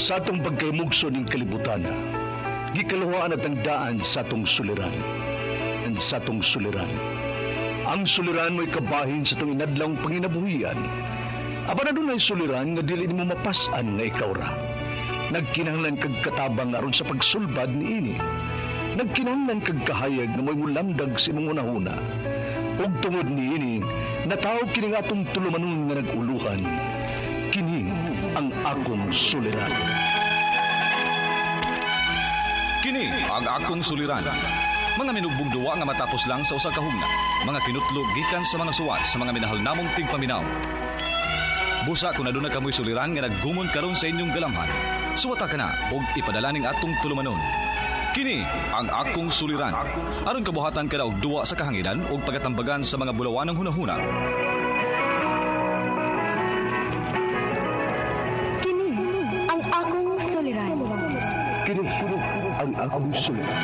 Sa atong pagkaymugso ning kalibutan, gikaluhaan at ang daan sa atong suliran. Ang sa atong suliran. Ang suliran mo'y kabahin sa itong inadlawng panginabuhian. Apan adunay suliran nga dili nimo mapas-an nga ikaw ra. Nagkinahanglan kag katabang aron sa pagsulbad niini. Nagkinahanglan kag kahayag nga mo'y mulamdag sa imong hunahuna. Ug tungod niini, nataw kini nga atong tulumanon nga nag-uluhan. Kini ang akong suliran. Kini ang akong suliran. Mga minugbong duwa nga matapos lang sa usa ka hugna. Mga kinutlo gikan sa mga suwat sa mga minahal namong tigpaminaw. Busa kung aduna kamoy suliran nga naggumon karon sa inyong galamhan. Suwata ka na og ipadala ning atong tulumanon. Kini ang akong suliran. Aron kabuhatan ka na og duwa sa kahanginan og pagatambagan sa mga bulawanang hunahuna. Kini ang akong suliran. Kini ang akong suliran.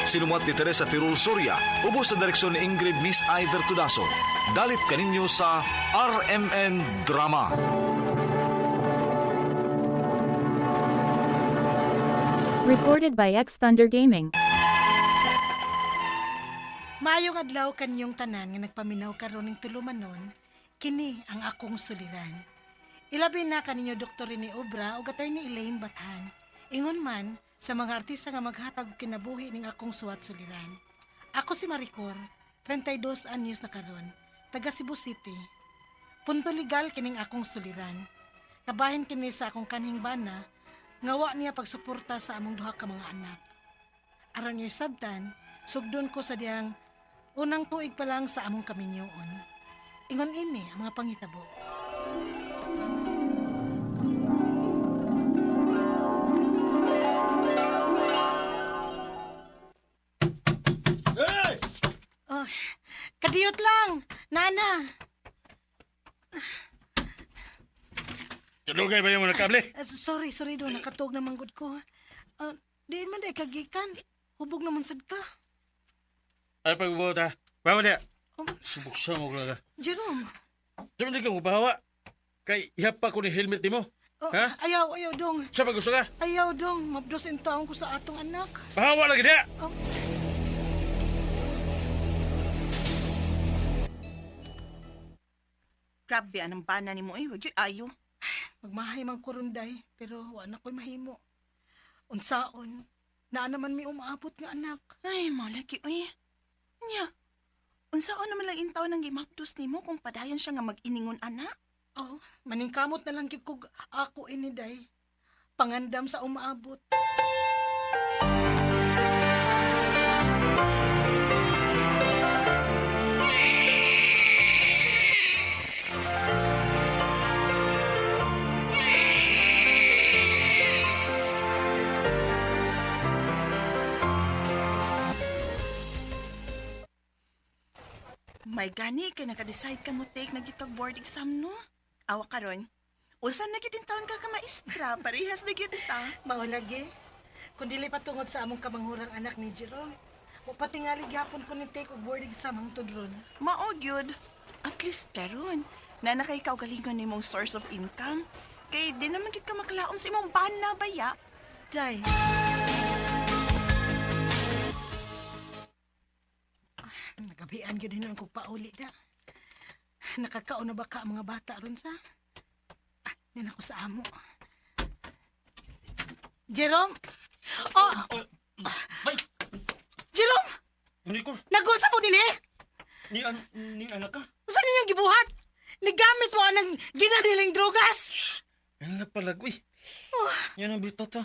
Sinumat ni Teresa Tirul Soria, ubos sa direksyon ni Ingrid Miss I. Vertudaso. Dalit kaninyo sa RMN Drama. Recorded by X Thunder Gaming. Maayong adlaw kanyong tanan nga nagpaminaw karon ning tulumanon, kini ang akong suliran. Ilabi na kaninyo Dr. Rene Obra ug Attorney Elaine Bathan. Ingon man sa mga artista nga maghatag og kinabuhi ning akong suwat suliran. Ako si Maricor, 32 anyos na karon, taga Cebu City. Punto legal kining akong suliran. Kabahin kini sa akong kanhing bana, nga wa niya pagsuporta sa among duha ka mga anak. Aron niyo sabtan, sugdon ko sa diyang unang tuig pa lang sa among kaminyoon. Ingon ini ang mga panghitabo. Hey! Oh, kadiyot lang, nana. Kalugay ba yung mga kable? Sorry, sorry do, nakatog na manggod ko. Ah, diin man day kagikan. Hubog naman sad ka. Ay, pagbuot ha. Bawa niya. Oh, Subuksan mo ka. Jerome. Diyan hindi ka mabahawa. Kay ihap pa ko ni helmet ni mo. Oh, Ha? Ayaw, ayaw dong. Sa pag gusto ka? Ayaw dong, mabdos in taon ko sa atong anak. Bahawa lagi niya! Oh. Grabe anang bana ni mo eh, wag yun ayo. Magmahay man ko ron, day, pero wa na ko'y mahimo. Unsaon, naa naman may umaabot nga anak. Ay, mao lagi uy. Nya. Unsaon naman lang intaw nang gimapdos nimo kung padayon siya nga mag-iningon ana? Oh, maningkamot na lang gid kog ako ini, day. Pangandam sa umaabot. May gani kay naka-decide ka mo take na gyud kag board exam no? Awa karon. Usa na gyud taon ka ka maestra, parehas na gyud ta. Mao lagi. Kung dili pa tungod sa among kamanghurang anak ni Jerome, mopatingali gyapon ko ni take og board exam hangtod ron. Mao gyud. At least karon, na na kay kaugalingon nimong source of income. Kay di naman gyud ka makalaom sa imong bana baya. Day. Nagabian gyud hinuon kog pauli da. Nakakaon na ba ka ang mga bata ron sa? Ah, yan ako sa amo. Jerome? Oh! Bay! Jerome! Hindi ko. Nagunsa po nili? Ni, an, ni anak ka? Unsa ninyong gibuhat? Nigamit mo anang ginaniling drogas? Yan na pala, uy. Yan ang bitot ha.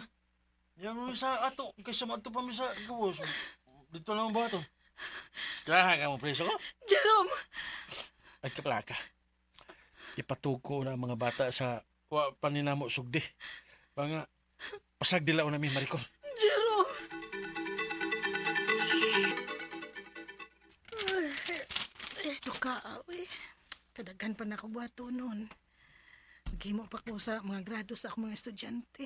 Yan mo sa ato. Kaysa mato pa mi sa gawas. Dito lang ba ito? Kaya ka mo preso ko? Jerome! Ay, kaplaka. Ipatuko na ang mga bata sa wa paninamo sugdi. Mga pasag dila na mi Maricor. Jerome! Ay, duka, uy. Kadaghan pa na ako buhato noon. Naghimo pa ko sa mga grado sa akong mga estudyante.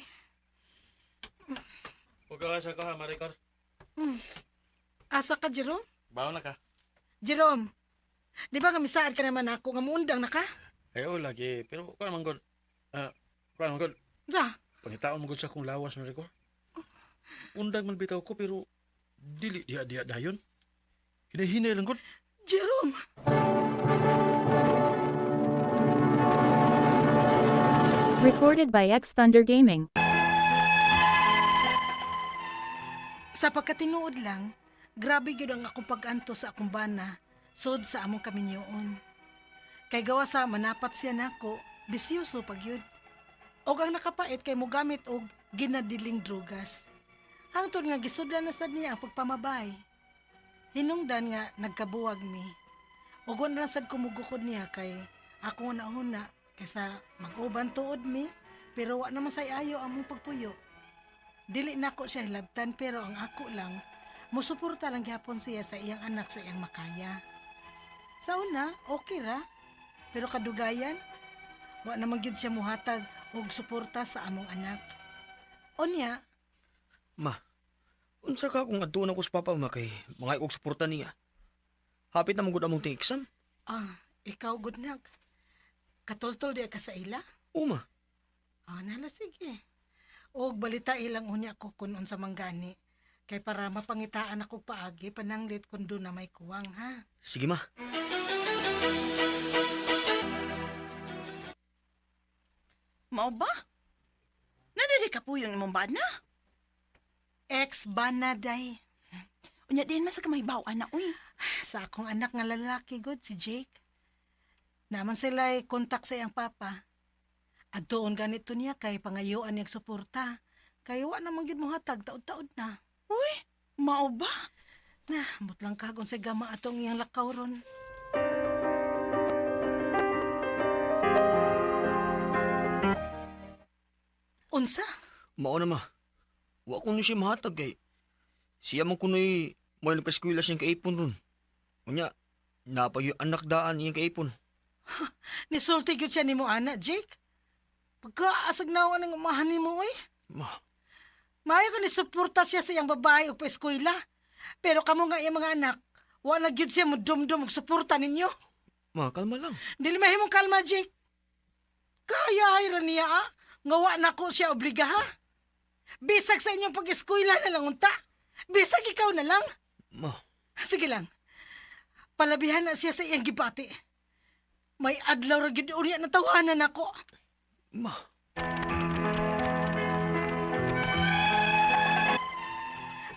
Huwag ka sa ka, Maricor. Asa ka, Jerome? Bawa na ka. Jerome, di ba nga misaad ka naman ako nga muundang na ka? Ay, oh, lagi. Pero kung naman, God, Kuan man gud, Sa, pangitaon mo gud sa akong lawas, Maricor. Undag man bitaw ko pero dili diha diha dayon. Hinahinay lang gud. Jerome. Recorded by X Thunder Gaming. Sa pagkatinuod lang, grabe gyud ang akong pag-anto sa akong bana, sod sa among kaminyoon. Kay gawa sa manapat siya nako, bisyoso pag yun. Og ang nakapait kay mogamit og ginadiling drugas. Hangtod nga gisudlan na sad niya ang pagpamabay. Hinungdan nga nagkabuwag mi. Og wa na sad kumugukod niya kay ako na huna kaysa mag-uban tuod mi pero wa naman say ayo among pagpuyo. Dili nako siya hilabtan pero ang ako lang musuporta lang gyapon siya sa iyang anak sa iyang makaya. Sa una, okay ra. Pero kadugayan, wa naman gyud siya muhatag og suporta sa among anak. Unya, Ma, unsa ka kung adtuon ako sa papa ma kay mga og suporta niya. Hapit na mong among ting exam. ah, ikaw good nak. Katultol di ka sa ila? Uma, Ah, nala sige. Og balita ilang unya ko kun unsa man gani. Kay para mapangitaan ako paagi pananglit kun doon na may kuwang ha. Sige ma. Mao ba? Nadiri ka po yung imong bana. Ex banaday. Unya din man sa kamahibaw ana uy. Sa akong anak nga lalaki god si Jake. Naman sila'y kontak sa iyang papa. Adtoon ganito niya kay pangayuan niyang suporta. Kay wa naman gyud mohatag taod-taod na. Uy, mao ba? Na, mutlang kagon sa gama atong iyang lakaw ron. Unsa? Mao na ma. Wa ko ni siya mahatag kay siya man kunoy may nagpa-eskwela siyang kaipon ron. Unya, napag yung anak daan iyang kaipon. Nisulti gyud siya nimo ana, Jake. Pagkaasag nawa ng umahan nimo oy. Ma, Maayo ka ni suporta siya sa iyang babae o pa-eskwela. Pero kamo nga iyang mga anak, wa na gyud siya mudumdum og suporta ninyo. Ma, kalma lang. Dili mahimong kalma, Jake. Kaya ay ra niya, ah. Nga wa na ko siya obliga, ha? Bisag sa inyong pag-eskwela na lang unta. Bisag ikaw na lang. Ma, Sige lang. Palabihan na siya sa iyang gibati. May adlaw ra gyud unya na tawanan ako. Ma.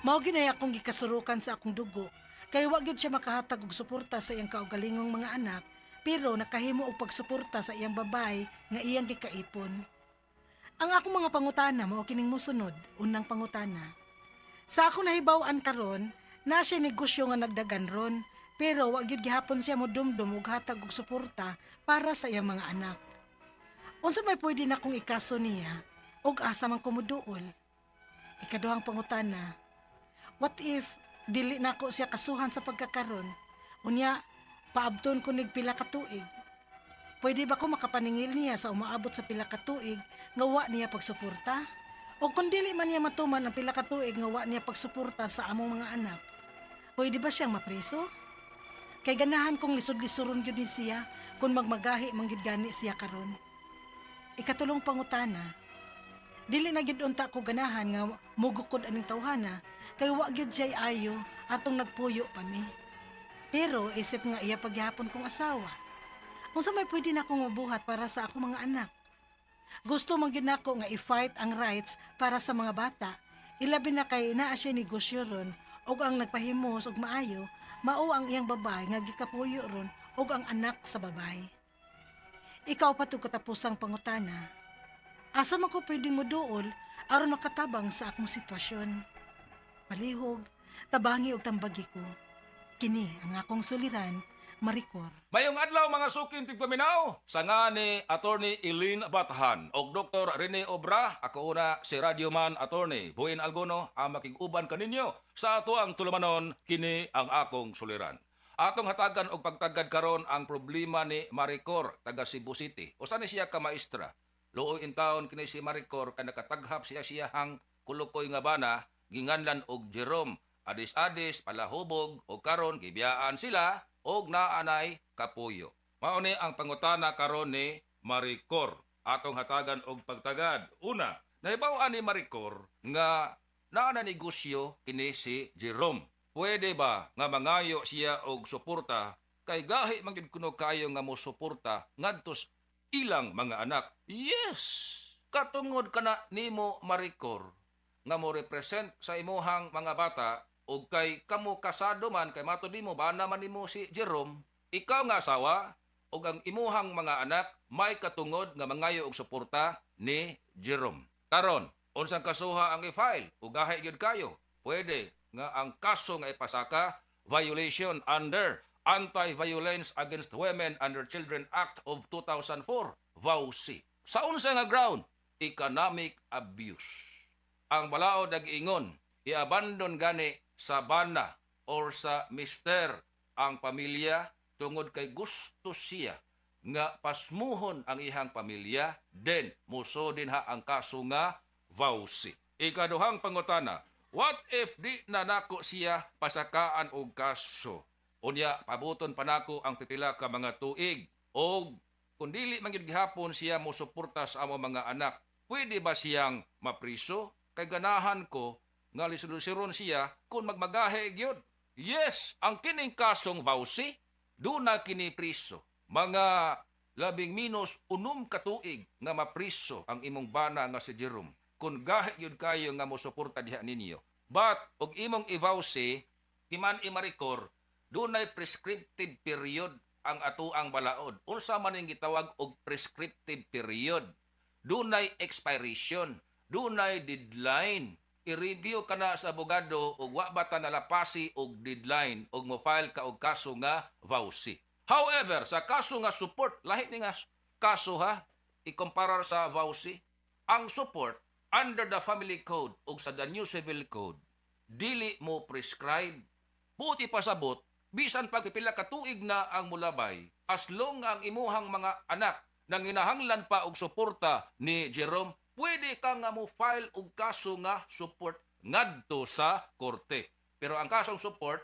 Mao ginay akong gikasurukan sa akong dugo. Kay wa gyud siya makahatag og suporta sa iyang kaugalingong mga anak, pero nakahimo og pagsuporta sa iyang babae nga iyang gikaipon. Ang akong mga pangutana mao kining mosunod, unang pangutana. Sa akong nahibaw-an karon, na siya negosyo nga nagdagan ron, pero wa gyud gihapon siya modumdum og hatag og suporta para sa iyang mga anak. Unsa may pwede na kong ikaso niya og asa man kumuduol? Ikaduhang pangutana, what if dili nako siya kasuhan sa pagkakaron? Unya, paabton ko nig pila ka tuig. Pwede ba ko makapaningil niya sa umaabot sa pila ka tuig nga wa niya pagsuporta? O kung dili man niya matuman ang pila ka tuig nga wa niya pagsuporta sa among mga anak, pwede ba siyang mapreso? Kay ganahan kong lisod-lisuron gyud ni siya kung magmagahi man gyud gani siya karon. Ikatulong pangutana, dili na gyud unta ko ganahan nga mugukod aning tawhana kay wa gyud siya ayo atong nagpuyo pa mi. Pero isip nga iya pagyapon kong asawa. Unsa may pwede na akong mabuhat para sa akong mga anak? Gusto man gyud nako nga i-fight ang rights para sa mga bata. Ilabi na kay naa siya negosyo ron og ang nagpahimos og maayo mao ang iyang babae nga gikapuyo ron og ang anak sa babae. Ikaw pa tug katapusang pangutana. Asa man ko pwede mo duol aron makatabang sa akong sitwasyon. Palihog, tabangi og tambagi ko. Kini ang akong suliran, Maricor. Mayong adlaw mga suking tigpaminaw, sa nga ni Attorney Eileen Batahan og Dr. Rene Obra, ako una si Radyoman Attorney Buin Algono ang makig-uban kaninyo sa ato ang tulumanon kini ang akong suliran. Atong hatagan og pagtagad karon ang problema ni Maricor taga Cebu City. Usa ni siya ka maestra. Luoy in taon kini si Maricor kay nakataghap siya siyahang kulukoy nga bana ginganlan og Jerome. Adis-adis palahubog og karon gibiyaan sila og naanay kapuyo. Mao ni ang pangutana karon ni Maricor. Atong hatagan og pagtagad. Una, nahibaw-an ni Maricor nga naa na negosyo kini si Jerome. Pwede ba nga mangayo siya og suporta kay gahi man gyud kuno kayo nga mo suporta ngadto sa ilang mga anak? Yes. Katungod kana nimo, Maricor, nga mo represent sa imuhang mga bata ug kay kamo kasado man, kay matud nimo bana man nimo si Jerome, ikaw nga asawa ug ang imuhang mga anak may katungod nga mangayo og suporta ni Jerome. Karon, unsang kasuha ang i-file? Ug gahi gyud kayo. Pwede nga ang kaso nga ipasaka, violation under Anti-Violence Against Women and Their Children Act of 2004, VAWC. Sa unsa nga ground? Economic abuse. Ang balaod nag-ingon, i-abandon gani sa bana or sa mister ang pamilya tungod kay gusto siya nga pasmuhon ang ihang pamilya, then muso din ha ang kaso nga VAWC. Ikaduhang pangutana, what if di na nako siya pasakaan og kaso? Unya, pabuton pa nako ang pipila ka mga tuig og kung dili man gyud gihapon siya mo suporta sa amo mga anak, pwede ba siyang mapriso? Kay ganahan ko nga lisulusiron siya kung magmagahe gyud. Yes, ang kining kasong VAWC, duna kini priso. Mga 16 ka tuig nga mapriso ang imong bana nga si Jerome. Kung gahi gyud kayo nga mo suporta diha ninyo. But og imong i-VAWC, timan imarikor, dunay prescriptive period ang atuang balaod. Unsa man ning gitawag og prescriptive period? Dunay expiration, dunay deadline. I-review ka na sa abogado ug wa ba ta nalapasi og deadline og mo-file ka og kaso nga VAWC. However, sa kaso nga support, lahi ni nga kaso ha, ikumpara sa VAWC, ang support under the Family Code ug sa the New Civil Code, dili mo prescribe. Buti pasabot, bisan pag pipila ka tuig na ang mulabay, as long ang imuhang mga anak nanginahanglan pa og suporta ni Jerome, pwede ka nga mo file og kaso nga support ngadto sa korte. Pero ang kasong support,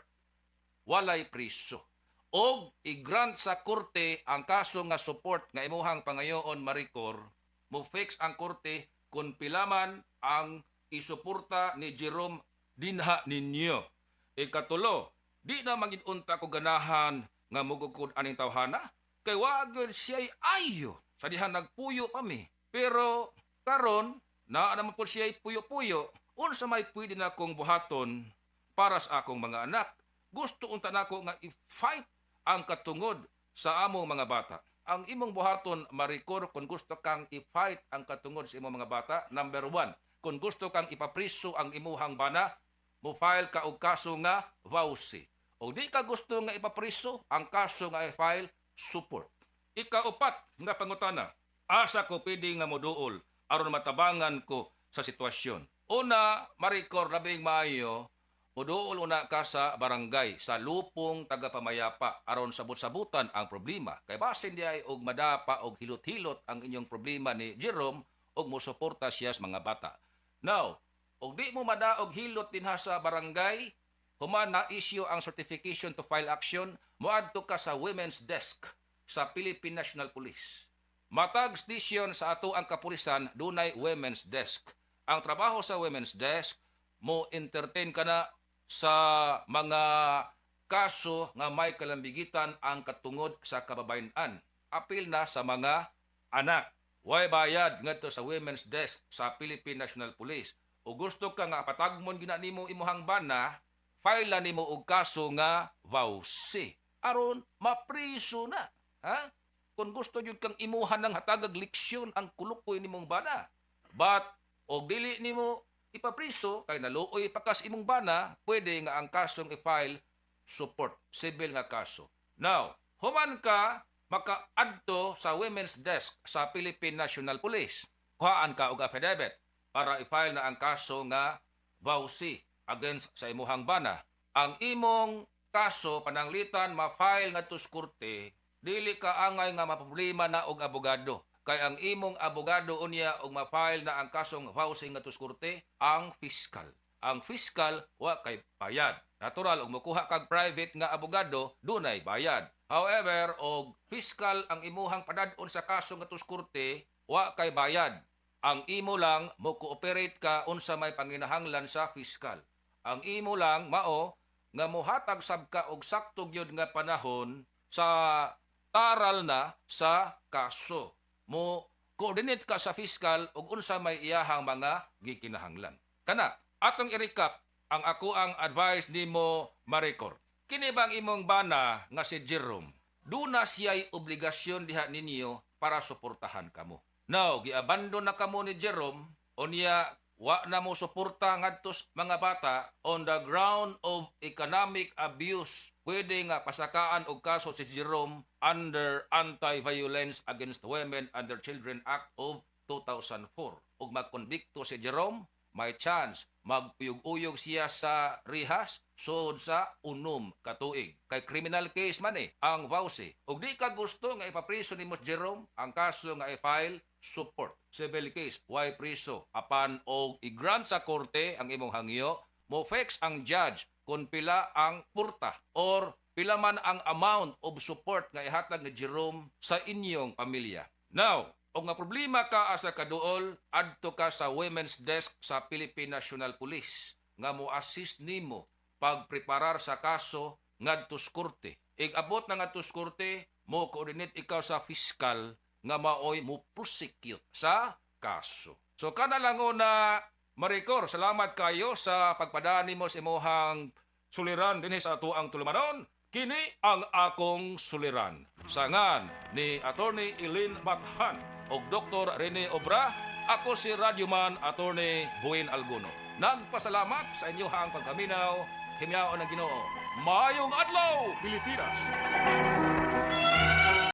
walay priso. Og i-grant sa korte ang kaso nga support nga imuhang pangayoon, Maricor, mo fix ang korte kung pila man ang isuporta ni Jerome dinha ninyo. Ikatulo, di na magid unta ko ganahan nga mugukod aning tawhana kay wa gyud siya'y ayo sa diha nagpuyo kami. Pero karon naa naman po siya'y puyo-puyo. Unsa may pwede na kong buhaton para sa akong mga anak? Gusto unta nako nga i-fight ang katungod sa among mga bata. Ang imong buhaton, Maricor, kung gusto kang i-fight ang katungod sa imong mga bata, number one, kung gusto kang ipapriso ang imuhang bana, mo file ka og kaso nga VAWC. O di ka gusto nga ipapriso, ang kaso nga i-file, support. Ikaupat nga pangutana, asa ko pwede nga moduol aron matabangan ko sa sitwasyon? Una, Maricor, labing maayo, muduol una ka sa barangay, sa lupong tagapamayapa aron sabot-sabutan ang problema. Kay basin di ay og madapa og hilot-hilot ang inyong problema ni Jerome og mosuporta siya sa mga bata. Now, og di mo madaog hilot dinha sa barangay, human na issue ang certification to file action, moadto ka sa women's desk sa Philippine National Police. Matag station sa ato ang kapulisan dunay women's desk. Ang trabaho sa women's desk, mo entertain ka na sa mga kaso nga may kalambigitan ang katungod sa kababayen-an. Apil na sa mga anak. Way bayad ngadto sa women's desk sa Philippine National Police. O gusto ka nga patagmon gina nimo imuhang bana, file nimo og kaso nga VAWC. Aron mapriso na. Ha? Kung gusto jud kang imuhan ng hatagag leksyon ang kulukoy nimong bana. But og dili nimo ipapriso kay naluoy pakas imong bana, pwede nga ang kasong i-file, support, civil nga kaso. Now, human ka makaadto sa women's desk sa Philippine National Police. Kuhaan ka og affidavit para i-file na ang kaso nga VAWC against sa imuhang bana. Ang imong kaso pananglitan ma-file ngadto sa korte, dili ka angay nga maproblema na og abogado. Kay ang imong abogado unya og ma-file na ang kasong VAWC ngadto sa korte, ang fiscal. Ang fiscal wa kay bayad. Natural og mokuha kag private nga abogado, dunay bayad. However, og fiscal ang imuhang padad-on sa kaso ngadto sa korte, Wa kay bayad. Ang imo lang mo cooperate ka unsa may panginahanglan sa fiscal. Ang imo lang mao nga mohatag sab ka og sakto gyud nga panahon sa taral na sa kaso. Mo coordinate ka sa fiscal ug unsa may iyahang mga gikinahanglan. Kana atong i-recap ang ako ang advice nimo, Maricor. Kini bang imong bana nga si Jerome, duna siya'y obligasyon diha ninyo para suportahan kamo. Now, giabandon na kamo ni Jerome, unya wa na mo suporta ngadto sa mga bata on the ground of economic abuse. Pwede nga pasakaan og kaso si Jerome under Anti-Violence Against Women and Their Children Act of 2004. Ug magkonbikto si Jerome, may chance magpuyog-uyog siya sa rehas sud sa 6 ka tuig. Kay criminal case man eh, ang VAWC. Ug di ka gusto nga ipapriso nimo si Jerome, ang kaso nga i-file, support. Civil case, way priso? Apan og i-grant sa korte ang imong hangyo, mo fix ang judge kung pila ang purta or pila man ang amount of support nga ihatag ni Jerome sa inyong pamilya. Now, og nga problema ka asa kaduol, adto ka sa Women's Desk sa Philippine National Police nga mo assist nimo pagpreparar sa kaso ngadto sa korte. Ig-abot na ngadto sa korte, mo coordinate ikaw sa fiscal nga maoy mo prosecute sa kaso. So kana lang una, Maricor, salamat kayo sa pagpadani mo sa imuhang suliran dinhi sa atoang tulumanon. Kini ang akong suliran. Sangan ni Attorney Eileen Bathan ug Dr. Rene Obra, ako si Radyoman Attorney Buin Alguno. Nagpasalamat sa inyohang pagpaminaw, himyaon ng Ginoo. Maayong adlaw, Pilipinas!